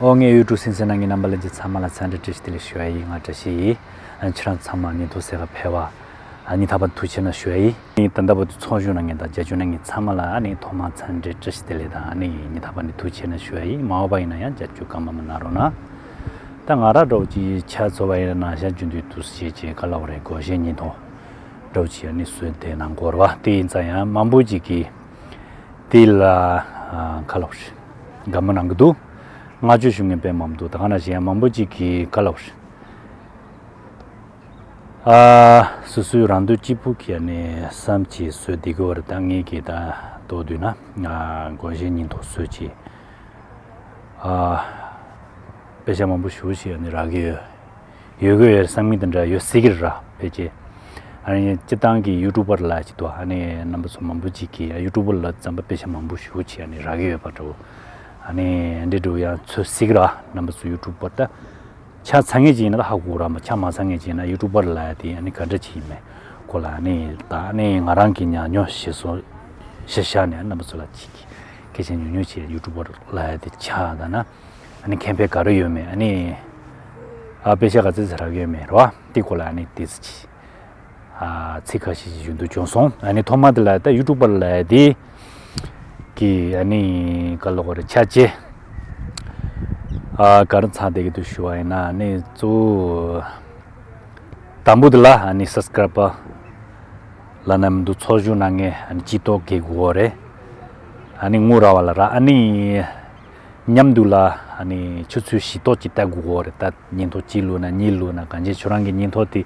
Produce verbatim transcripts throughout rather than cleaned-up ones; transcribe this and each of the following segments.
ཨོ་ངས་ཡུ་ཊུབ་གསན་གཟིགས་གནང་མཁན་རྣམ་པ་ལྷན་རྒྱས་ཚང་མ་ལ་འཚམས་འདྲི་བཀྲ་ཤིས་བདེ་ལེགས་ཞུ་ཡ་ཡིན། ང་བཀྲ་ཤིས་ཡིན། ཨ་ཁྱེད་རང་ཚང་མ་ཉིན་ཐོ་གསལ་ཁ་ཕེབས་པ། ཨ་ཉིན་ཐ་པ་དུ་ཆེ་ན་ཞུ་ཡ་ཡིན། ངས་ད་ལྟ་བར་དུ་ཚོགས་ཞུགས་གནང་མཁན་དང་རྒྱབ་སྐྱོར་གནང་མཁན་ཚང་མ་ལ་ཨ་ནི་ཐོག་མར་འཚམས་འདྲི་བཀྲ་ཤིས་བདེ་ལེགས་དང་ཨ་ནི་ཉིན་ཐ་པ་ནི་དུ་ཆེ་ན་ཞུ་ཡ་ཡིན། མ་འོངས་པ་ཡིན་ན་ཡང་རྒྱབ་སྐྱོར་གང་མང་མང་གནང་རོགས་གནང་། ད་ང་རང་འདྲ་བོ་ཅིག་ཆ་ཚོ་བ་ཡིན་ན་ནང་ཤ་རྒྱུན་དུ་དུ་ཞེས་ཀྱི་ག་ལ་བ་རེད། སྒོར་གཞས་ཉིན་ཐོ་འདྲ་བོ་ཅིག་ཨ་ནི་བཟོས་དེ་གནང་དགོས་རེད་བ། དེ་ཡིན་ཙང་ཡང་མང་པོ་ཅིག་གིས་དེ་ལ་ཨ་ག་ལ་བ་རེད། དགའ་མོ་གནང་གི་འདུག་བསྔགས་བརྗོད་ཞུ་མཁན་དཔེ་མང་པོ་འདུག་ད་ག་ནང་བཞིན་ཡང་མང་པོ་ཅིག་གིས་ག་ལ་བ་རེད། ཨ་སོ་སོའི་རང་འདོད་གཅིག་པུ་གིས་ནས་བསམ་གྱིས་བཟོས་བསྡད་ཀྱི་ཡོད་རེད། ད་ངས་ཀྱིས་ད་མདོར་བསྡུས་ན་ཨ་སྒོར་གཞས་ཉིན་ཐོ་བཟོས་ཀྱིས་ཨ་དཔེ་ཆ་མང་པོ་ཞེ་པོ་ཅིག་ནས་རག་གི་ཡོད། ཡོད་དགོས་ཡོད་བསམ་མི་དེ་འདྲ་ཡོད་སྲིད་ཀྱི་རེད་ར། ཕལ་ཆེར་ཨ་ནི་སྤྱིར་བཏང་གི་ཡུ་ཊུབ་པར་ལ་ཅིག་འདུག་ཨ་ནི་རྣམ་པ་ཚོ་མང་པོ་ཅིག་གིས་ཡུ་ཊུབ་པར་ལ་བརྩམས་པ་དཔེ་ཆ་མང་པོ་ཞེ་པོ་ཅིག་ཨ་ནི་རག་གི་ཡོད་པ་འདྲ་བོ། ཨ་ནི་འདི་འདྲ་བོ་ཡང་ཚོད་སྲིད་ཀྱི་རེད་བ། རྣམ་པ་ཚོ་ཡུ་ཊུབ་པར་ད། ཆ་ཚང་ངེས་ཅིག་ཡིན་ན་ད་ཧ་གོ་ར་མ། ཆ་མ་ཚང་ངེས་ཅིག་ཡིན་ན་ཡུ་ཊུབ་པར་ལབ་ཡ་དེ་ཨ་ནི་ག་འདྲ་ཅིག་ཡིན་མིན་སྐོར་ལ་ཨ་ནི་ད་ཨ་ནི་ང་རང་གི་ཉམས་མྱོང་ཞེས་སོགས་ཤེས་བྱ་ནས་རྣམ་པ་ཚོ་ལ་ཅིག་སྐད་ཆ་ཉུང་ཉུང་བྱས། ཡུ་ཊུབ་པར་ལབ་ཡ་དེ་ཆ་ད་ན་ཨ་ནི་མཁན་ཕན་ག་རེ་ཡོད་མེད། ཨ་ནི་ཨ་དཔེ་ཆ་ག་ཚོད་ཚོད་རག་ཡོད་མེད་རེད་བ། དེ་སྐོར་ལ་ཨ་ནི་དེ་ཚོ་ཅིག་ཨ་ཚིག་ཁ་ཤས་ཤིག་ཞུ་འདོད་བྱུང་སོང་། ཨ་ནི་ཐོག་མ་དེ་ལ་ད་ཡུ་ཊུབ་པར་ལབ་ཡ་དེ་གི་ཨ་ནི་ག་ལ་བ་རེད། ཆ་བཅས་ཨ་ག་རེ་ཚང་བསྡད་ཀྱི་འདུག་ཞུ་བ་ཡིན་ན། ཨ་ནི་གཙོ་བོ་དང་པོ་དེ་ལ་ཨ་ནི་སབ་སི་ཀ་རའི་བར་ལ་ནམ་དུ་ཚོགས་ཞུགས་གནང་མཁན་ཨ་ནི་སྤྱི་ཏོག་གི་དགོས་རེད། ཨ་ནི་ངོ་ར་བ་ལ་ར། ཨ་ནི་མཉམ་དུ་ལ་ཨ་ནི་ཆུ་ཚོད་བཞི་ཏོག་ཅིག་ལྟ་དགོས་རེད། ད་ཉིན་ཐོ་གཅིག་བླུགས་ན་གཉིས་བླུགས་ན་གང་ཅི་ཁྱོད་རང་གི་ཉིན་ཐོ་དེ་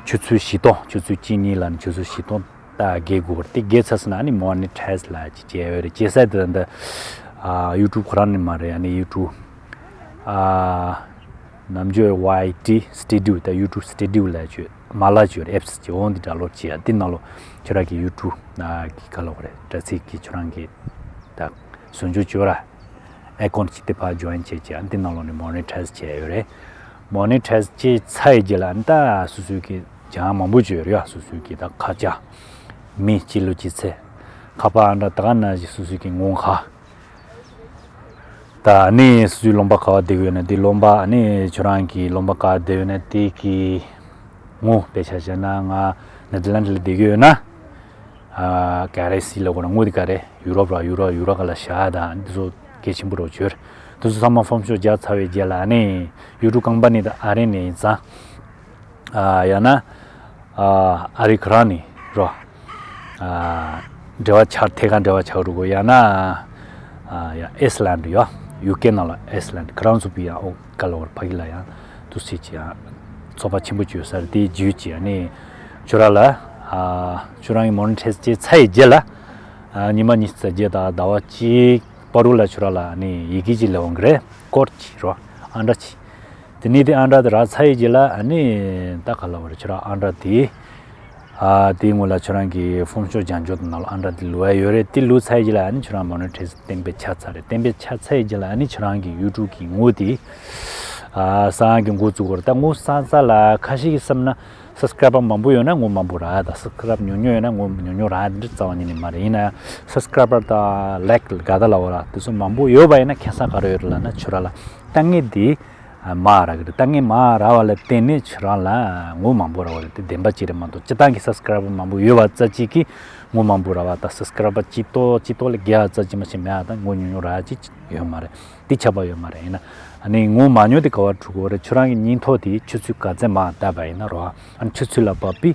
ཆུ་ཚོད་བཞི་ཏོག་ཆུ་ཚོད་གཅིག་གཉིས་ལ་ནི་ཆུ་ཚོད་བཞི་ཏོག་ད་རྒྱག་དགོས་རེད། དེ་རྒྱག་ཚར་སོང་ན་ཨ་ནི་མོ་ནི་ཊའི་ཛི་ལབ་ཅིག་བྱས་ཡོད་རེད། བྱེད་ས་དེ་ད་ཡུ་ཊུབ་ཁོ་རང་ནི་མ་རེད། ཨ་ནི་ཡུ་ཊུབ་ཨ་ནམ་རྒྱུན་ཝའི་ཊི་སི་ཊུ་ཌི་ཡོ་ད་ཡུ་ཊུབ་སི་ཊུ་ཌི་ཡོ་ལབ་ཅིག་མ་ལབ་ཅིག་ཡོད་རེད། ཨེབ་སི་ཅིག་འོང་དེ་ཌའོན་ལོཌ་བྱེད་ཡ་དེ་ནང་ལོགས་ཁྱོད་རང་གི་ཡུ་ཊུབ་ཨ་གི་ག་ལབ་དགོས་རེད། དྲ་ཚིགས་ཀྱི་ཁྱོད་རང་གི་ད་ཟུང་འཇུག་བྱོས་ར། ཨེ་ཁའུན་ཊི་ཅིག་དེ་ཕར་ཇོ་ཡིན་བྱས་བྱས་ཨ་ནི་དེ་ནང་ལོགས་ནས་མོ་ནི་ཊའི་ཛི་བྱས་ཡོད་རེད། མོ་ནི་ཊའི་ཛི་བྱས་ཚར་ཡི་རྗེས་ལ་ཨ་ནི་ད་སོ་སོའི་གི་སྦྱང་མང་པོ་བྱས་ཡོད་རེད་ཡ། སོ་སོའི་གི་ད་ཁ་ཆ་མི་སྤྱི་ལོ་སྤྱི་ཚེས་ཁ་པར་ཨ་འདྲ་ད་ག་ནང་བཞིན་སོ་སོའི་གི་ངོ་ཁ་ད་ཨ་ནི་སོ་སོའི་ལུང་པ་ག་བ་བསྡད་ཡོད་ན་དེ་ལུང་པ་ཨ་ནི་ཁྱོད་རང་གི་ལུང་པ་ག་བ་བསྡད་ཡོད་ན་དེ་གི་ངོ་དཔེ་ཆ་བཞག་ན་ང་ནེ་དར་ལན་ཌི་ལ་བསྡད་ཀྱི་ཡོད་ན། ཨ་ག་རེ་སི་ལ་གོ་ན་ངོ་དེ་ག་རེ་ཡུ་རོབ་ར་ཡུ་རོ་ཡུ་རོ་ག་ལ་བཞག་དང་འདི་ཚོ་གལ་ཆེན་པོ་རུ་གྱུར། དེ་ཚོ་ཚང་མ་ཕོམ་ཤོག་རྒྱག་ཚར་བའི་རྗེས་ལ་ཨ་ནི་ཡུ་ཊུབ་ཀམ་པ་ནི་དང་ཨ་རི་ནས་ཡིན་ཙང་ཨ་ཡང་ན་ཨ་ཨ་རི་ཁོ་རང་ནས་རོ་ཨ་འབྲེལ་བ་ཆགས་ཐད་ཀར་འབྲེལ་བ་ཆགས་འགྲོ་གོ། ཡང་ན་ཨ་ཡང་ཨེ་སི་ལན་ཌི་ཡོ་ཡུ་ཀེ་ནང་ལ་ཨེ་སི་ལན་ཌི་ཁོ་རང་ཚོ་པི་ཡང་ཨོ་ག་ལ་བར་ཕ་གི་ལ་ཡང་དུ་སྲིད་ཀྱི་ཡང་ཚོགས་པ་ཆེན་པོ་བཅོས་སར་དེའི་རྒྱུད་ཀྱི་ཨ་ནི་ཁྱོད་རང་ལ་ཨ་ཁྱོད་རང་གི་མོ་ནི་ཊའི་ཛི་བྱས་ཚར་ཡི་རྗེས་ལ་ཨ་ཉི་མ་ཉི་ཤུ་རྩ་བརྒྱད་དང་ཟླ་བ་གཅིག་བར་དུ་ལ་ཁྱོད་རང་ལ་ཨ་ནི་ཡི་གེ་ཅིག་སླེབས་འོང་གི་རེད། ཀོཌ་ཅིག་རོ་ཨང་གྲངས་ཅིག་དེ་ནས་དེ་ཨང་གྲངས་དེ་རག་ཚར་ཡི་རྗེས་ལ་ཨ་ནི་ད་ག་ལ་བར་ཁྱོད་རང་ཨང་གྲངས་དེ། ཨ་དེའི་སྔོན་ལ་ཁྱོད་རང་གི་ཕོམ་ཤོག་རྒྱག་འཇོག་དང་ནང་ལ་ཨང་གྲངས་དེ་བླུགས་ཡ་ཡོད་རེད། དེ་བླུགས་ཚར་ཡི་རྗེས་ལ་ཨ་ནི་ཁྱོད་རང་མོ་ནི་ཊའི་ཛི་གཏན་འབེབས་ཆགས་ཚར་རེད། གཏན་འབེབས་ཆགས་ཚར་ཡི་རྗེས་ལ་ཨ་ནི་ཁྱོད་རང་གི་ཡུ་ཊུབ་གི་ངོ་དེ་ཨ་གསང་གི་འགོ་བཙུགས་དགོས་རེད། ད་ངོ་གསང་ས་ལ་ཁ་ཤས་ཀྱིས་བསམ་ན་སབ་སི་ཀ་རའི་བར་མང་པོ་ཡོད་ན་ངོ་མང་པོ་རག་ཡ་དང་སབ་སི་ཀ་རའི་བར་ཉུང་ཉུང་ཡོད་ན་ངོ་ཉུང་ཉུང་རག་ཡ་དེ་འདྲ་རྩ་བ་ཉིད་ནས་མ་རེད། ཡིན་ན་ཡང་སབ་སི་ཀ་རའི་བར་དང་ལའིཀ་དགའ་རྟགས་ལབ་དགོས་ར་དེ་ཚོ་མང་པོ་ཡོད་པ་ཡིན་ན་ཁེ་བཟང་ག་རེ་ཡོད་རེད་ལབ་ན་ཁྱོད་རང་ལ་ལྟ་ངན་དེ་མ་རག་གི་རེད། ལྟ་ངན་མ་རག་པ་ལ་བརྟེན་ནས་ཁྱོད་རང་ལ་ངོ་མང་པོ་རག་པ་རེད། དེ་བདེན་པ་ཅིག་རེད་མ་གཏོགས་སྤྱིར་བཏང་གི་སབ་སི་ཀ་རའི་བར་མང་པོ་ཡོད་པ་རྩ་གཅིག་གིས་ངོ་མང་པོ་རག་པ་དང་སབ་སི་ཀ་རའི་བར་གཅིག་ཏོག་གཅིག་ཏོག་ལས་བརྒལ་བ་རྩ་གཅིག་མ་ཞིག་མེད་པ་དང་ངོ་ཉུང་ཉུང་རག་ཅིག་ཡོད་མ་རེད། དེ་ཁྱབ་པ་ཡོད་མ་རེད། ཡིན་ན་ཨ་ནི་ངོ་མ་ཉུང་དེ་ག་བར་འགྲོ་གི་རེད། ཁྱོད་རང་གི་སྙིང་ཐོ་དེ་ཆུ་ཚོད་ག་ཚད་མར་བལྟས་པ་ཡིན་ན་རོ། ཨ་ནི་ཆུ་ཚོད་ལ་བབས་པའི་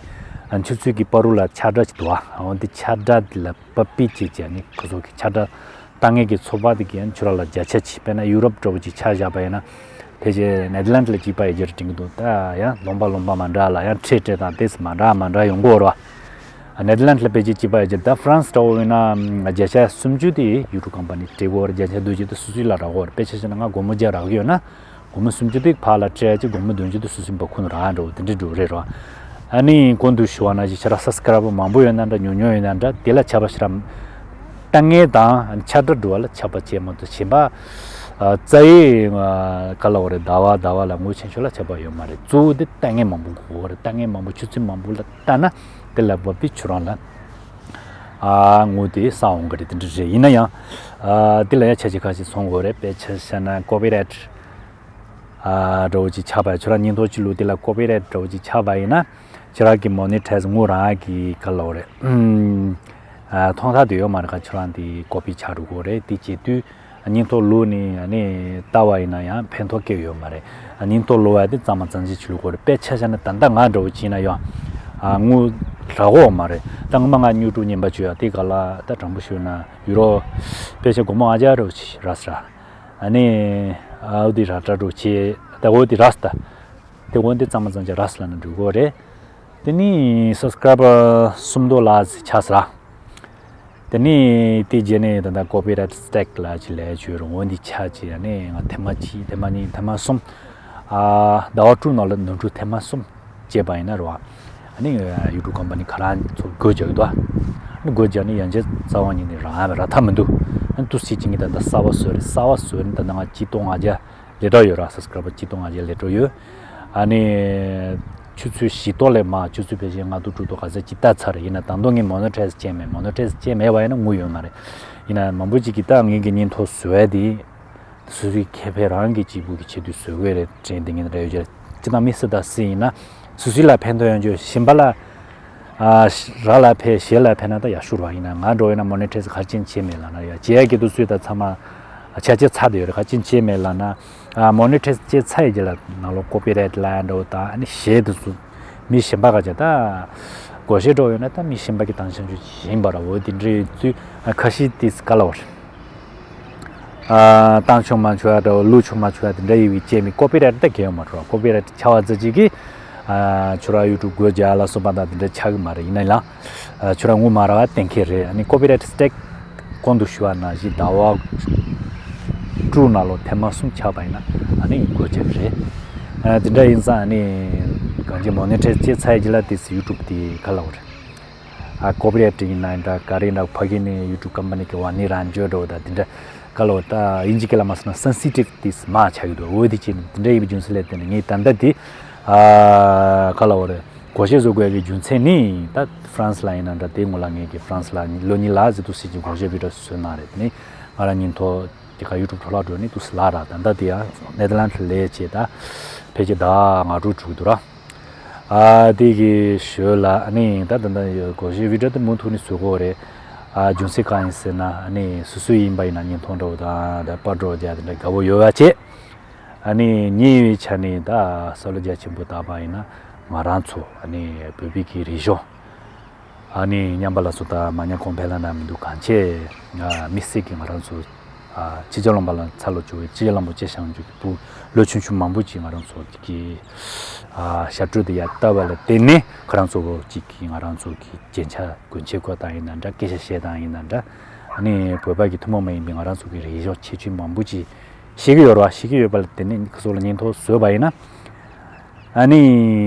ཨ་ནི་ཆུ་ཚོད་ཀྱི་བར་དུ་ལ་ཆ་འདྲ་ཅིག་འདུག་ཨ་འོ་འདི་ཆ་འདྲ་དེ་ལ་བབས་པའི་ཅིག་ཅིག་ཨ་ནི་ཁོ་ཚོ་གི་ཆ་འདྲ་ལྟ་མཁན་གྱི་ཚོགས་པ་དེ་གིས་ཨ་ནི་ཁྱོད་རང་ལ་བརྒྱ་ཆ་གཅིག་དཔེར་ན་ཡུ་རོབ་འདྲ་བོ་ཅིག་ཆ་བཞག་པ་ཡིན་ན་ཕལ་ཆེར་ནེ་དར་ལན་ཌི་ལ་གཅིག་པ་ཡི་རྒྱུར་འགྲིག་གི་འདུག་ད་ཡང་ལུང་པ་ལུང་པ་མ་འདྲ་ལ་ཡང་ཁྲལ་སྤྲད་སྟངས་དེ་མ་འདྲ་མ་འདྲ་ཡོང་གི་ཡོད་རེད་བ། ནེ་དར་ལན་ཌི་ལ་ཕལ་ཆེར་གཅིག་པ་ཡི་རྒྱུར། ད་ཧྥ་རན་སི་འདྲ་བོ་ཡིན་ན་བརྒྱ་ཆ་སུམ་ཅུ་དེ་ཡུ་ཊུབ་ཀམ་པ་ནི་སྤྲད་ཀྱི་ཡོད་རེད། བརྒྱ་ཆ་བདུན་ཅུ་དེ་སོ་སོའི་ལ་རག་གི་ཡོད་རེད། དཔེ་ཆ་བཞག་ན་ང་སྒོར་མོ་བརྒྱ་རག་གི་ཡོད་ན་སྒོར་མོ་སུམ་ཅུ་དེ་ཕར་ལ་སྤྲད་ཅིག་སྒོར་མོ་བདུན་ཅུ་དེ་སོ་སོའི་འབབ་ཁུངས་ལ་རག་འགྲོ་དེ་འདྲ་འགྲོ་རེད་རོ། ཨ་ནི་གོང་དུ་ཞུ་བ་ནང་བཞིན་ཁྱོད་རང་སབ་སི་ཀ་རའི་བར་མང་པོ་ཡོད་ན་འདྲ་ཉུང་ཉུང་ཡོད་ན་འདྲ་དེ་ལ་ཆ་བཞག་ཁྱོད་རང་ལྟ་མཁན་དང་ཆ་འདྲ་འགྲོ་བ་ལ་ཆ་བཞག་བྱས་མ་གཏོགས་གཞན་པ་ཨ་རྩ་བའི་ཨ་ག་ལབ་དགོས་རེད། ཟླ་བ་ཟླ་བ་ལ་ངོ་ཆེ་ཤོས་ལ་ཆ་བཞག་ཡོད་མ་རེད། གཙོ་བོ་དེ་ལྟ་མཁན་མང་པོ་དགོས་རེད། ལྟ་མཁན་མང་པོ་ཆུ་ཚོད་མང་པོ་ལ་ལྟ་ན་དེ་ལ་བབས་པའི་ཁྱོད་རང་ལ་ ཨ་ངོ་དེ་ས་འོང་གི་རེད། དེ་འདྲ་རེད། ཡིན་ན་ཡང་ཨ་དེ་ལ་ཡང་ཆ་ཅིག་ཁ་ཅིག་སོང་དགོས་རེད། དཔེ་ཆ་བཤད་ན་ཀོ་པི་རའེ་ཊི་ཨ་འདྲ་བོ་ཅིག་ཆགས་པ། ཁྱོད་རང་བརྙན་ཐུང་ཅིག་བླུགས་དེ་ལ་ཀོ་པི་རའེ་ཊི་འདྲ་བོ་ཅིག་ཆགས་པ་ཡིན་ན་ཁྱོད་རང་གི་མོ་ནི་ཊའི་ཛི་ངོ་རང་གི་ག་ལབ་རེད། ཨ་མཐོང་ཐག་དེ་ཡོད་མ་རེད། ཁ་ཁྱོད་རང་དེ་ཀོ་པི་ཆགས་འགྲོ་གི་རེད། དེ་བྱེད་དུས་བརྙན་ཐུང་བླུགས་ནས་ཨ་ནི་ལྟ་བ་ཡིན་ན་ཡང་ཕན་ཐོགས་སྐྱེ་ཡོད་མ་རེད། བརྙན་ཐུང་བླུགས་པ་དེ་གཙང་མ་གཙང་ཅིག་བྱེད་དགོས་རེད། དཔེ་ཆ་བཞག་ན་ད་ལྟ་ང་འདྲ་བོ་བྱས་ན་ཡང་ཨ་ངོ་རག་གི་ཡོད་མ་རེད། ད་སྔོན་མ་ང་སྨྱུག་གྲུ་ངན་པ་བྱོས་ཡ་དེ་ག་ལ་ད་དྲང་པོ་ཞུས་ན་ཡུ་རོ་དཔེ་ཆ་སྒོར་མོ་ཨ་ཅག་འདྲ་བོ་ཅིག་རག་སོང་། ཨ་ནི་ཨ་འོ་དེ་རག་འདྲ་བོ་བྱས། ད་འོ་དེ་རག་སོང་། ད་དེ་འོ་དེ་གཙང་མ་གཙང་ཅིག་རག་སོང་ལབ་ན་འགྲིག་གི་རེད། དེ་ནི་སབ་སི་ཀ་རའི་བར་སུམ་མདོ་ལ་ཆགས་སོང་། དེ་ནས་དེ་རྗེས་ནས་ད་ལྟ་ཀོ་པི་རའེ་ཊི་སི་ཊེག་ལབ་ཅིག་ལབ་ཡ་ཅིག་ཡོད་རེད། འོ་འདི་ཆ་ཅིག་ཨ་ནི་ང་ཐེངས་མ་གཅིག་ཐེངས་མ་གཉིས་ཐེངས་མ་གསུམ། ཨ་ཟླ་བ་དྲུག་ནང་ལ་ནོར་འཁྲུལ་ཐེངས་མ་གསུམ་བྱས་པ་ཡིན་ན་རེད་བ། ཨ་ནི་ཡུ་ཊུབ་ཀམ་པ་ནི་ཁོ་རང་ཚོ་སྒོ་རྒྱག་གི་འདུག་ཨ་ནི་སྒོ་རྒྱག་ནི་ཡང་ཅིག་རྩ་བ་ཉིད་ནས་རག་རག་ཐབས་མི་འདུག་ཨ་ནི་འདུག་སེ་བྱས་ཀྱི་ད་ལྟ་གསར་པ་བཟོས་རེད། གསར་པ་བཟོས་ནི་ད་ལྟ་ང་གཅིག་སྟོང་ལྔ་བརྒྱ་ལས་གྲངས་ཡོད་ར། སབ་སི་ཀ་རའི་བར་གཅིག་སྟོང་ལྔ་བརྒྱ་ལས་གྲངས་ཡོད། ཨ་ནི། ཆུ་ཚོད་བཞི་ཐོག་ལས་མ་ཆུ་ཚོད་ཕལ་ཆེར་ལྔ་ཐོག་དྲུག་ཐོག་ག་ཚོད་ཅིག་ལྟ་ཚར་རེད། ཡིན་ན་ད་དུང་ངས་མོ་ནི་ཊའི་ཛི་བྱས་མེད། མོ་ནི་ཊའི་ཛི་བྱས་མེད་པ་ཡིན་ན་དངུལ་ཡོད་མ་རེད། ཡིན་ན་མང་པོ་ཅིག་གིས་ད་ངེད་ཀྱི་བརྙན་ཐུང་བཟོ་ཡ་དེ་སོ་སོའི་ཁེ་ཕན་རང་གི་གཅིག་པུ་གི་ཆེད་དུ་བཟོ་གི་རེད་དྲན་དེ་ངས་འདྲ་ཡོད་ཀྱི་རེད། སྤྱིར་བཏང་མི་སུ་དང་སུ་ཡིན་ན་སོ་སོའི་ལ་ཕན་ཐོགས་ཡོང་རྒྱུ་གཞན་པ་ལ། ཨ་རང་ལ་ཕན་གཞན་ལ་ཕན་ན་ད་ཡག་ཤོས་རེད་བ། ཡིན་ན་ང་འདྲ་བོ་ཡིན་ན་མོ་ནི་ཊའི་ཛི་ག་རེ་བྱས་ནས་བྱས་མེད་ལབ་ན་ཡ་བྱེད་ཡ་གི་དུས་ཚོད་ད་ཚང་མ་ཆ་ཆེ་ཚར་དེ་ཡོད་རེད། ག་རེ་བྱས་ནས་བྱས་མེད་ལབ་ན། ཨ་མོ་ནི་ཊའི་ཛི་བྱས་ཚར་ཡི་རྗེས་ལ་ནང་ལོགས་ཀོ་པི་རའེ་ཊི་ལབ་ཡ་འདྲ་བོ་དང་ཨ་ནི་གཞས་དེ་ཚོ་མི་གཞན་པ་ག་ཅིག་ད་སྒོར་གཞས་འདྲ་བོ་ཡོད་ན་ད་མི་གཞན་པ་གིས་བཏང་བྱང་ཆུབ་ཡིན་པ་ར། འོ་དེ་འདྲ་ཡོད་དུས་ཨ་ཁ་ཤས་དེ་ག་ལབ་པ་རེད། ཨ་བཏང་ཆོག་མ་ཆོག་ཡ་འདྲ་བོ་བླུག་ཆོག་མ་ཆོག་ཡ་དེ་འདྲ་ཡོད་པའི་བྱས་མི་ཀོ་པི་རའེ་ཊི་ད་གལ་ཡོད་མ་རེད་བ། ཀོ་པི་རའེ་ཊི་ཆགས་པ་ཙམ་ཅིག་གིས་ཨ་ཁྱོད་རང་ཡུ་ཊུབ་སྒོ་རྒྱག་ལ་སོགས་པ་དང་དེ་འདྲ་ཆགས་གི་མ་རེད། ཡིན་ན་ཡང་ཨ་ཁྱོད་རང་དངུལ་མ་རག་པ་གཏན་འཁེལ་རེད། ཨ་ནི་ཀོ་པི་རའེ་ཊི་སི་ཊེག་གོང་དུ་ཞུ་བ་ནང་བཞིན་ཟླ་བ་དྲུག་ནང་ལོགས་ཐེངས་མ་གསུམ་ཆགས་པ་ཡིན་ན་ཨ་ནི་སྒོ་རྒྱག་གི་རེད། ཨ་དེ་འདྲ་ཡིན་ཙང་ཨ་ནི་གང་ཅི་མོ་ནི་ཊའི་ཛི་བྱས་ཚར་ཡི་རྗེས་ལ་དེ་ཡུ་ཊུབ་དེ་ག་ལབ་པ་རེད། ཨ་ཀོ་པི་རའེ་ཊི་ཡིན་ན་འདྲ་ག་རེ་འདྲ་ཕ་གི་ནས་ཡུ་ཊུབ་ཀམ་པ་ནི་གི་ཝ་ནི་རང་འཇོག་འགྲོ་ད་དེ་འདྲ་ག་ལོ་ད་ཨིན་ཇི་སྐད་ལ་མ་སོང་ན་སེན་སི་ཊིབ་ཏིས་མ་ཆགས་ཀྱི་འདུག་འོ་དེ་ཅི་དེ་འདྲ་ཡིན་པའི་རྒྱུ་མཚན་ལས་བརྟེན་ནས་ངས་ད་ལྟ་དེ་ཨ་ག་ལ་འོ་རེད་སྒོར་གཞས་བཟོ་དགོས་ཀྱི་རྒྱུ་མཚན་ནི་ད་ཧྥ་རན་སི་ལ་ཡིན་ན་འདྲ་དེ་སྔོན་ལ་ངས་ཀྱི་ཧྥ་རན་སི་ལ་ལོ་གཉིས་ལ་ཟི་ཏུ་སི་ཅི་སྒོར་གཞས་བི་ཌི་ཡོ་བཟོས་གནང་རེད། དེ་ནས་ང་རང་ཉིན་ཐོ་དེ་ག་ཡུ་ཊུབ་འཕྲོ་བརླག་འགྲོ་ནས་ཏུ་སི་ལ་ར་ད་ལྟ་དེ་ཡང་ནེ་དར་ལན་ཌི་ལས་བྱས་ད་ཕལ་ཆེར་ཟླ་ལྔ་དྲུག་འགྲོ་གི་འདུག་ར། ཨ་དེ་གི་ཞོལ་ལ་ཨ་ནི་ད་ད་ད་གོ་ཤེས་བི་ཌི་ཡོ་དེ་མུ་མཐུད་ནས་བཟོ་གི་ཡོད་རེད། ཨ་རྒྱུ་མཚན་གང་ཡིན་ཟེར་ན་ཨ་ནི་སུ་སུ་ཡིན་པ་ཡིན་ན་བརྙན་ཐུང་འདྲ་བོ་དང་ད་པར་འདྲ་བོ་རྒྱག་དེ་འདྲ་དགའ་པོ་ཡོད་པ་བྱས། ཨ་ནི་ཉེ་བའི་ཆ་ནས་ད་བསམ་བློ་རྒྱ་ཆེན་པོ་བཏང་པ་ཡིན་ན་ང་རང་ཚོ་ཨ་ནི་བོད་པའི་གི་རིག་གཞུང་ཨ་ནི་ཉམས་པ་ལ་སོགས་དང་མ་ཉམས་གོང་འཕེལ་ལ་ན་མི་འདུག་གང་བྱས་ང་དམིགས་བསལ་གྱི་ང་རང་ཚོ་ཨ་སྤྱི་ཁྱབ་བློན་པོ་ལ་འཚར་ལོངས་བྱུང་བའི་སྤྱི་ཁྱབ་བློན་པོ་སྐྱེས་བཞག་རྒྱུ་གི་བུ་ལོ་ཆུང་ཆུང་མང་པོ་ཅིག་ང་རང་ཚོ་གི་ཨ་ཞབས་བྲོ་དེ་ཡར་བཏབ་པ་ལ་བརྟེན་ནས་ཁོ་རང་ཚོ་གཅིག་གིས་ང་རང་ཚོ་གི་རྒྱན་ཆ་གོན་ཆས་བཀོལ་སྟངས་ཡིན་ན་འདྲ་སྐད་ཆ་བཤད་སྟངས་ཡིན་ན་འདྲ་ཨ་ནི་བོད་པ་གི་ཐུན་མོང་མ་ཡིན་པའི་ང་རང་ཚོ་གི་རིག་གཞུང་ཁྱད་ཆོས་མང་པོ་ཅིག་ཤེས་ཀྱི་ཡོད་རེད་བ། ཤེས་ཀྱི་ཡོད་པ་ལ་བརྟེན་ནས་ཁོ་ཚོ་ལ་བརྙན་ཐུང་བཟོས་པ་ཡིན་ན། ཨ་ནི་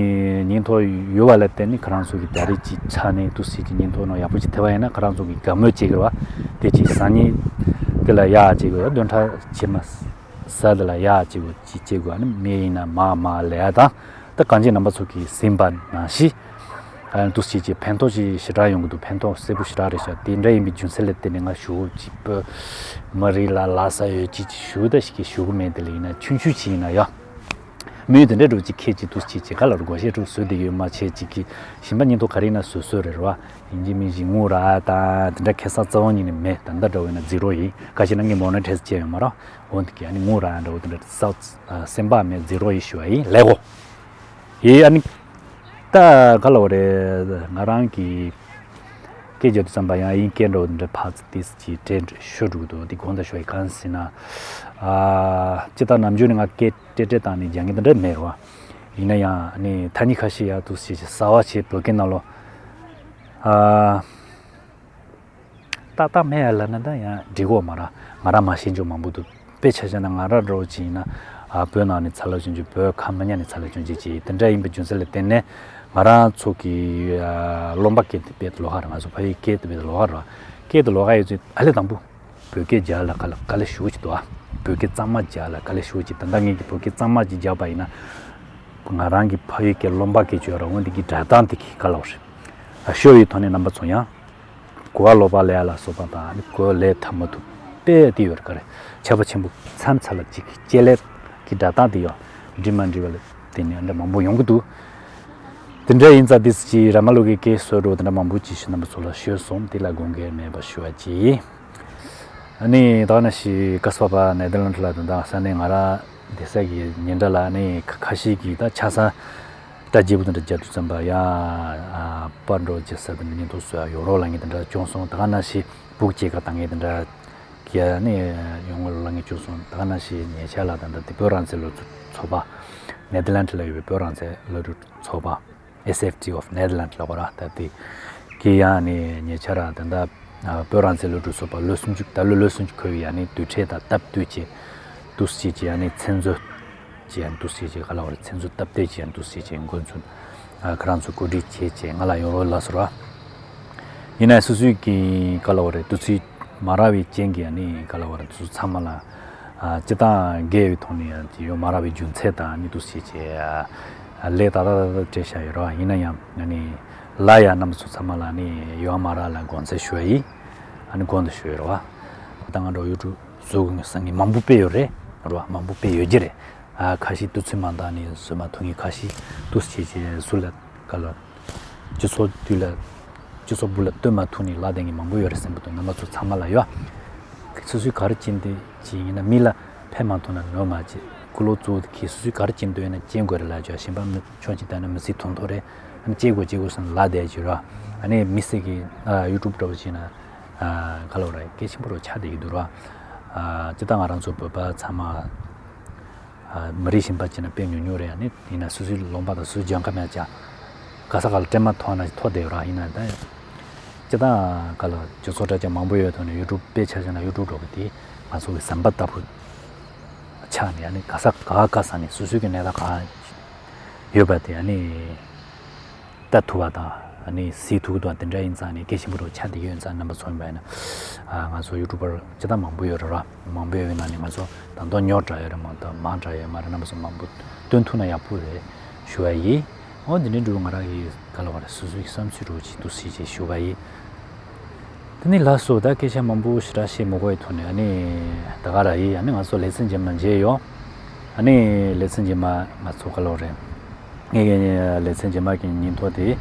བརྙན་ཐུང་ཡོད་པ་ལ་བརྟེན་ནས་ཁོ་རང་ཚོ་གི་ད་རེས་ཀྱི་ཆ་ནས་ཏུ་སི་ཀྱི་བརྙན་ཐུང་ནང་ཡག་པོ་ཅིག་ཐེབས་པ་ཡིན་ན་ཁོ་རང་ཚོ་གི་དགའ་མོས་བྱེད་ཀྱི་རེད་བ། དེ་ཅིག་སང་ཉིན་དེ་ལ་ཡག་བྱེད་དགོས་བདུན་ཕྲག་ཕྱི་མ་གཟའ་དེ་ལ་ཡག་བྱེད་དགོས་ཅིག་བྱེད་དགོས། ཨ་ནི་མི་ཡིན་ན་མ་མ་ལས་ཡ་དང་ད་གང་ཅི་རྣམ་པ་ཚོ་གིས་ཟིན་པ་ནང་བཞིན། ཨ་ཏུ་སི་ཀྱི་ཕན་ཐོགས་ཅིག་ཞེ་དྲག་ཡོང་གི་འདུག་ཕན་ཐོགས་གསལ་པོ་ཞེ་དྲག་རེད་ཤག་དེ་འདྲ་ཡིན་པའི་རྒྱུ་མཚན་ལ་བརྟེན་ནས་ང་ཞུ་ཅིག་པོ་མ་རིག་ལ་ལ་ས་ཡོད་ཅིག་ཅིག་ཞུ་ད་ཞིག་གི་ཞུ་གི་མེད། དེ་ལ་ཡིན་ན་ཆུང་ཆུང་ཅིག་ཡིན་ན་ཡ། མི་དེ་འདྲ་འགྲོ་ཅིག་ཁྱེད་ཀྱིས་ཏུ་སི་ཀྱི་ག་ལ་རུ་སྒོར་གཞས་དྲུག་བཟོས་བསྡད་ཡོད་མ་བྱས་ཅིག་གི་གཞན་པ་ཉིན་ཐོ་ག་རེ་ན་བཟོས་བཟོས་རེད་ར་བ། ཡིན་གཅིག་མིན་གཅིག་ངུ་ར་ད་དེ་འདྲ་ཁེ་བཟང་རྩ་བ་ཉིད་ནས་མེད། ད་ལྟ་འདྲ་བོ་ཡིན་ན་ཛི་རོ་ཡིན། ག་ཞིག་ན་ངས་མོ་ནི་ཊའི་ཛི་བྱས་ཡོད་མ་ར། འོ་འདི་གི་ཨ་ནི་ངུ་ར་འདྲ་བོ་དེ་འདྲ་ས་སེམས་པ་མེད་ཛི་རོ་ཡིན་ཞུ་བ་ཡིན་ལས་གོ། ཡིན་ཨ་ནི་ད་ག་ལ་བ་རེད། ང་རང་གི་སྐད་རྒྱབ་དུས་ཙམ་པ་ཡང་དབྱིན་སྐད་འདྲ་བོ་འདི་འདྲ་ཕར་ཙམ་ཏིས་ཀྱི་དྲན་ཤོར་འགྲོ་གི་འདུག་འདི་དགོངས་དག་ཞུ་བའི་གང་ཟེར་ན། ཨ་སྤྱིར་བཏང་ནམ་རྒྱུན་ནས་ང་སྐད་ཏྲེ་ཏྲེ་བཏང་ནས་རྒྱག་མཁན་དེ་འདྲ་མེད་རེད་བ། ཡིན་ན་ཡང་ནི་ཐ་སྙད་ཁ་ཤས་ཡག་ཏུ་ཞེས་ཞེས་གསར་བ་བྱས་བོད་སྐད་ནང་ལོ། ཨ་ཏག་ཏག་མེད་ཡ་ལབ་ན་ད་ཡང་འགྲིག་གོ་མ་ར། ང་རང་མ་ཤེས་རྒྱུ་མང་པོ་འདུག་དཔེ་ཆ་བཞག་ན་ང་རང་འདྲ་བོ་ཅིག་ཡིན་ན་ཨ་བོད་ནང་ནས་འཚར་ལོངས་བྱུང་རྒྱུ་བོད་ཁམས་མི་ཉག་ནས་འཚར་ལོངས་བྱུང་རྒྱུ་ཅིག་དེ་འདྲ་ཡིན་པའི་རྒྱུ་མཚན་ལ་བརྟེན་ནས་ང་རང་ཚོ་གི་ཨ་རློན་པ་སྐད་དེ་དཔེ་ལོགས་ཀ་རེད། ང་ཚོ་ཕ་ཡུལ་སྐད་དེ་དཔེ་ལོགས་ཀ་རེད། སྐད་དེ་ལོགས་ཀ་ཡོད་ཚེ་ཨ་ལས་དང་པོ་བོད་སྐད་རྒྱག་ལ་ག་ལ་ག་ལས་ཞུ་གི་འདུག་ཨ་བོད་སྐད་གཙང་མ་རྒྱག་ལ་ག་ལས་ཞུ་གི་ད་ལྟ་ངེད་ཀྱི་བོད་སྐད་གཙང་མ་ཅིག་རྒྱག་པ་ཡིན་ན་ང་རང་གི་ཕ་ཡུལ་སྐད་རློན་པ་སྐད་ཅིག་ཡོད་ར། འོན་ཏེ་གི་སྒྲ་གདངས་དེ་གི་ག་ལ་བ་རེད། ཨ་ཤོ་ཡི་ཐོག་ནས་རྣམ་པ་ཚོ་ཡང་ གོ་བ་ལོག་པ་ལས་ལ་སོགས་པ་དང་ནི་གོ་བ་ལས་ཐབས་མ་ཐུབ་པས་དེ་ཡོད་རེད། ག་རེ་ཆར་པ་ཆེན་པོ་མཚམས་ཚ་ལ་གཅིག་གི་ལྕེ་ལེབ་ཀྱི་སྒྲ་གདངས་དེ་ཡང་འགྲིག་མ་འགྲིག་པ་ལ་བརྟེན་ནས་འདྲ་མང་པོ་ཡོང་གི་འདུག་དེ་འདྲ་ཡིན་ཙང་དེ་ཅི་ར་མ་ལུག་གི་སྐད་སོགས་འགྲོ་དེ་འདྲ་མང་པོ་ཅིག་ཞུ་རྣམ་པ་ཚོ་ལ་ཞུས་སོང་། དེ་ལ་དགོངས་འགལ་མེད་པ་ཞུ་བ་གྱིས། ཨ་ནི་ད་ནང་བཞིན་ཀ་སི་པ་པ་ནེ་དར་ལན་ཌི་ལ་དང་ད་ས་གནས་ང་རང་བསྡད་ས་གི་ཉེ་འདྲ་ལ་ཨ་ནི་ཁ་ཁ་ཤས་ཀྱིས་ད་ཆ་ཚང་སྐྲ་རྒྱས་པོ་དེ་འདྲ་རྒྱག་དུས་ཙམ་པ་ཡང་པར་འགྲོ་རྒྱག་ས་དེ་འདྲ་ཉེན་རྟོག་བཟོ་ཡ་ཡོད་རོགས་ལ་ངས་དེ་འདྲ་བྱུང་སོང་། ད་ག་ནང་བཞིན་སྦུག་སྐྱེས་ཀ་དང་ངས་དེ་འདྲ་གི་ཨ་ནི་ཡོང་ངོ་ལ་ངས་བྱུང་སོང་། ད་ག་ནང་བཞིན་ཉེ་ཆར་ལ་ད་ལྟ་དེ་བོད་རང་བཙན་སློབ་ཕྲུག་ཚོགས་པ་ནེ་དར་ལན་ཌི་ལ་ཡོད་པའི་བོད་རང་བཙན་སློབ་ཕྲུག་ཚོགས་པ། S F T of Netherlands ལབ་པ་ར། ད་དེ་གི་ཡང་ནི་ཉེ་ཆར་ར་ད་ལྟ་བོད་རང་བཙན་སློབ་ཕྲུག་ཚོགས་པ་ལོ་སུམ་ཅུ་ད་ལོ་ལོ་སུམ་ཅུ་འཁོར་བའི་ཡང་ནི་དུས་ཁྲལ་དང་སྟབས་བསྟུན་བྱས་འདུག་སེ་བྱས་ཀྱི་ཡང་ནི་མཚན་གཙོ་བྱས་ཡང་འདུག་སེ་བྱས་ཀྱི་ག་ལ་བར་མཚན་གཙོ་སྟབས་བདེ་བྱས་ཡང་འདུག་སེ་བྱས་འགོ་འཛུགས་ཁ་རང་ཚོ་གོ་སྒྲིག་བྱས་བྱས་ང་ལ་ཡོང་རོགས་ལ་ཟེར་བ། ཡིན་ནའི་སོ་སོའི་གི་ག་ལ་བ་རེད་དུས་ཚོད་མ་རག་པའི་རྐྱེན་གྱིས་ཨ་ནི་ག་ལ་བ་རེད་དུས་ཚོད་ཚང་མ་ལ་ཨ་སྤྱི་བཏང་འགལ་བའི་ཐོག་ནས་ཡང་ཅི་ཡོད་མ་རག་པའི་རྒྱུ་མཚན་དང་ཨ་ནི་འདུག་སེ་བྱས་ཨ་ལས་ད་ད་ད་ད་བྲེལ་བཞག་ཡོད་རེད་བ། ཡིན་ན་ཡང་ཨ་ནི་ལ་ཡ་རྣམ་པ་ཚོ་ཚང་མ་ལ་ཨ་ནི་ཡོད་མ་རག་ལ་དགོངས་སེལ་ཞུ་བ་ཡིན། ཨ་ནི་དགོངས་དག་ཞུ་ཡོད་རེད་བ། ད་ང་འགྲོ་ཡུ་ཊུབ་བཟོ་དགོས་ངེས་སང་གི་མང་པོ་དཔེ་ཡོད་རེད་རེད་བ། མང་པོ་དཔེ་ཡོད་ཀྱི་རེད། ཨ་ཁ་ཤས་དུས་ཚོད་མ་འདང་ནས་བཟོ་མ་ཐུབ་མཁན་ཁ་ཤས་འདུག་སེ་བྱས་བྱས་སུ་ལ་ག་ལ། སྤྱི་ཚོགས་དུས་ལ། སྤྱི་ཚོགས་སྦུག་ལ་སྟོན་མ་ཐུབ་ནས་ལ་དེ་ངས་མང་པོ་ཡོད་རེད་སེམས་པ་དང་རྣམ་པ་ཚོ་ཚང་མ་ལ་ཡོད། སོ་སོའི་ག་རེ་བྱེད་འདོད་ཅིག་ཡིན་ན་མི་ལ་ཕན་མ་ཐོགས་ན་ནོར་མ་བྱེད། ཀུ་ལོ་གཙོ་བོ་དེ་གིས་སོ་སོའི་ག་རེ་བྱེད་འདོད་ཡིན་ན་བྱེད་དགོས་རེད་ལ་ཅོ་གཞན་པ་མི་ཆོག་ཅིག་བལྟས་ན་མི་སྲིད་དོན་ཐོག་རེད། ཨ་ནི་བྱེད་དགོས་བྱེད་དགོས་སོང་ལ་དེ་ཅིག་ར། ཨ་ནི་མི་སེ་གི་ཡུ་ཊུབ་འདྲ་བོ་བྱས་ན་ག་ལ་ར་སྐད་ཆེན་པོ་རོ་ཆགས་བསྡད་ཀྱི་འདུག་ར། སྤྱི་བཏང་ང་རང་ཚོ་བོད་པ་ཚང་མ། མི་རིགས་གཞན་པ་བྱས་ན་དཔེ་ཉུང་ཉུང་རེད། ཨ་ནི་ཡིན་ན་སོ་སོའི་ལུང་པ་དང་སོ་སོའི་ལྗོངས་ཁ་མེད་ཀྱང་ག་ས་ག་ལ་སྤྲད་མ་ཐོག་ན་ཐོག་བསྡད་ཡོད་ར། ཡིན་ན་ད་སྤྱི་བཏང་ག་ལ་སྤྱི་ཚོགས་དྲ་རྒྱ་མང་པོ་ཡོད་ཐོག་ནས་ཡུ་ཊུབ་དཔེ་ཆ་བཞག་ན་ཡུ་ཊུབ་འགྲོ་གི་དེ་ང་ཚོ་གི་ཟམ་པ་ལྟ་བུ་ཆགས་ནས་ཨ་ནི་ག་ས་ག་ག་ས་ནས་སོ་སོའི་གི་གནས་སྟངས་ག་ཡོད་པ་དེ་ཨ་ནི། ལྟ་ཐུབ་པ་དང་ཨ་ནི་གཟིགས་ཐུབ་ཀྱི་འདུག་དེ་འདྲ་ཡིན་ཙང་ནི་སྐད་ཆེན་པོ་རུ་ཆགས་བསྡད་ཀྱི་ཡོད་ཙང་རྣམ་པ་ཚོ་ཡིན་པ་ཡིན་ན་ང་ཚོ་ཡུ་ཊུབ་པར་སྤྱི་བཏང་མང་པོ་ཡོད་རེད་ར། མང་པོ་ཡོད་པའི་ནང་ནས་ང་ཚོ་ད་དུང་ཉོ་དྲག་ཡོད་རེད་མ་གཏོགས་མང་དྲག་ཡོད་མ་རེད། རྣམ་པ་ཚོ་མང་པོ་སྟོན་ཐུབ་ན་ཡག་པོ་རེད་ཞུ་བ་ཡིན། འོ་འདི་འདྲའི་འགྲོ་ང་རང་གི་ག་ལ་བ་རེད་སོ་སོའི་བསམ་ཚུལ་རུ་ཅིག་འདུག་སེ་ཅིག་ཞུ་བ་ཡིན། དེ་ནས་ལགས་སོ། ད་སྐད་ཆ་མང་པོ་ཞེ་དྲག་བཤད་མི་དགོས་པའི་ཐོག་ནས་ཨ་ནི་ད་ག་ར་ཡིན། ཨ་ནི་ང་ཚོ་ལེ་ཚན་རྗེས་མ་མཇལ་ཡོང་། ཨ་ནི་ལེ་ཚན་རྗེས་མ་ང་ཚོ་ག་ལོ་རེད། ངའི་ལེ་ཚན་རྗེས་མ་གི་ཉིན་ཐོ་དེ་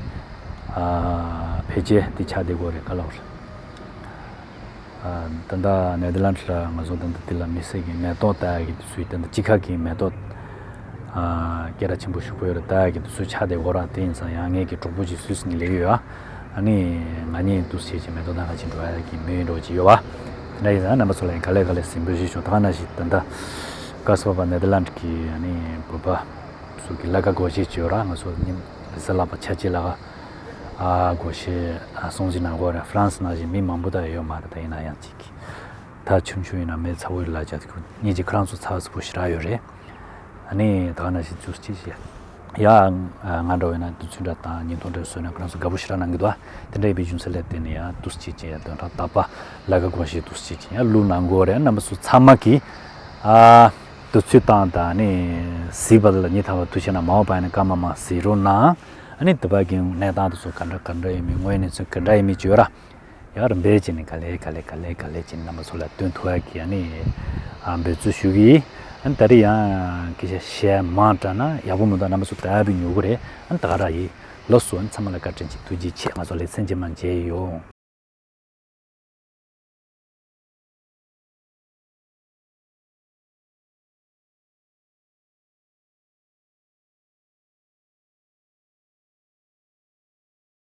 ཕལ་ཆེར་དེ་ཆགས་བསྡད་ཀྱི་ཡོད་རེད། ག་ལོ་རེད། ད་ལྟ་ནེ་དར་ལན་ཌི་ལ་ང་ཚོ་ད་ལྟ་དེ་ལ་མི་སེར་གྱི་མེ་ཏོག་ལྟ་ཡག་གི་དུས་ཚོད་ད་ལྟ་དཔྱིད་ཁ་གི་མེ་ཏོག་སྐད་གྲགས་ཆེན་པོ་ཞུ་གི་ཡོད་རེད། ད་གི་དུས་ཚོད་ཆགས་བསྡད་ཀྱི་ཡོད་རེད། དེ་ཡིན་ཙང་ཡང་ངེད་ཀྱི་གྲོགས་པོ་ཅིག་སུད་སི་ནས་སླེབས་ཡོད། ཨ་ནི་ང་གཉིས་འདུག་སེ་བྱས་མེ་ཏོག་ནང་ཁ་ཅིག་འགྲོ་ཡག་གི་མོས་འདྲ་ཅིག་ཡོད་པ། དེ་འདྲ་ཡིན་ཙང་རྣམ་པ་ཚོ་ལ་ཡང་ག་ལེ་ག་ལེ་གཟིགས་འབུལ་ཞུ་ཆོག་ད་ག་ནང་བཞིན་ད་ལྟ་ཀ་སི་པ་པ་ནེ་དར་ལན་ཌི་གི་ཨ་ནི་བོད་པ་ཚོ་གི་ལ་ཀ་སྒོར་གཞས་ཅིག་ཡོད་ར། ང་ཚོ་ཉིན་རེས་གཟའ་ལྷག་པ་ཆ་གཅིག་ལ་ཀ་ཨ་སྒོར་གཞས་ཨ་སྲུང་བརྩི་གནང་གི་ཡོད་རེད། ཧྥ་རན་སི་ནང་བཞིན་མི་མང་པོ་ད་ཡོད་མ་རེད། ད་ཡིན་ན་ཡང་ཅིག་ད་ཆུང་ཆུང་ཡིན་ན་མི་ཚ་བོ་ཡོད་ལ་ཅག་ཉིན་གཅིག་ཁོ་རང་ཚོ་ཚ་བ་ཚ་པོ་ཞེ་དྲག་ཡོད་རེད། ཨ་ནི་ད་ག་ནང་བཞིན་འདུག་སེ་བྱས། ཡ། ང་འདྲ་བོ་ཡིན་ན་དུས་ཚོད་འདྲ་དང་ཉིན་ཐོ་འདྲ་བཟོས་ན་ཁོ་རང་ཚོ་དགའ་པོ་ཞེ་དྲག་གནང་གི་འདུག་དེ་འདྲ་ཡིན་པའི་རྒྱུ་མཚན་ལ་བརྟེན་ནས་ཡང་འདུག་སེ་བྱས་ཡང་དོན་དག་དག་པ་ལ་ཀ་སྒོར་གཞས་འདུག་སེ་བྱས་ཡང་བླུགས་གནང་གི་ཡོད་རེད། རྣམ་པ་ཚོ་ཚང་མ་གིས་ཨ་དུས་ཚོད་བཏང་དང་ནི་གཟིགས་པ་ལ་ཉིན་ཐ་བ་ཐུགས་ཆེ་ན་མ་འོངས་པ་ཡིན་ན་སྐར་མ་མང་གཟིགས་རོགས་གནང་། ཨ་ནི་དེ་བ་གི་གནས་སྟངས་དེ་ཚོ་ག་འདྲ་ག་འདྲ་ཡིན་མིན་དངོས་གནས་ཚུལ་ག་འདྲ་ཡིན་མིན་བརྗོད་ར། ཡང་རིམ་པས་བྱས་ནས་ག་ལེ་ག་ལེ་ག་ལེ་ག་ལེ་བྱས་ནས་རྣམ་པ་ཚོ་ལ་སྟོན་ཐུབ་ཡག་གི་ཨ་ནི་ཨ་འབད་བརྩོན་ཞུ་གི་ཡིན། ཨ་ནི་ད་རེས་ཡང་སྐད་ཆ་བཤད་མང་དྲགས་ན་ཡག་པོ་མི་འདུག་རྣམ་པ་ཚོ་ད་བི་ཉོ་གི་རེད། ཨ་ནི་ད་ག་ར་ཡིན། ལགས་སོ། ཨ་ནི་ཚང་མ་ལ་བཀའ་དྲིན་ཆེ། ཐུགས་རྗེ་ཆེ། ང་ཚོ་ལེ་ཚན་རྗེས་མ་མཇལ་ཡོང་།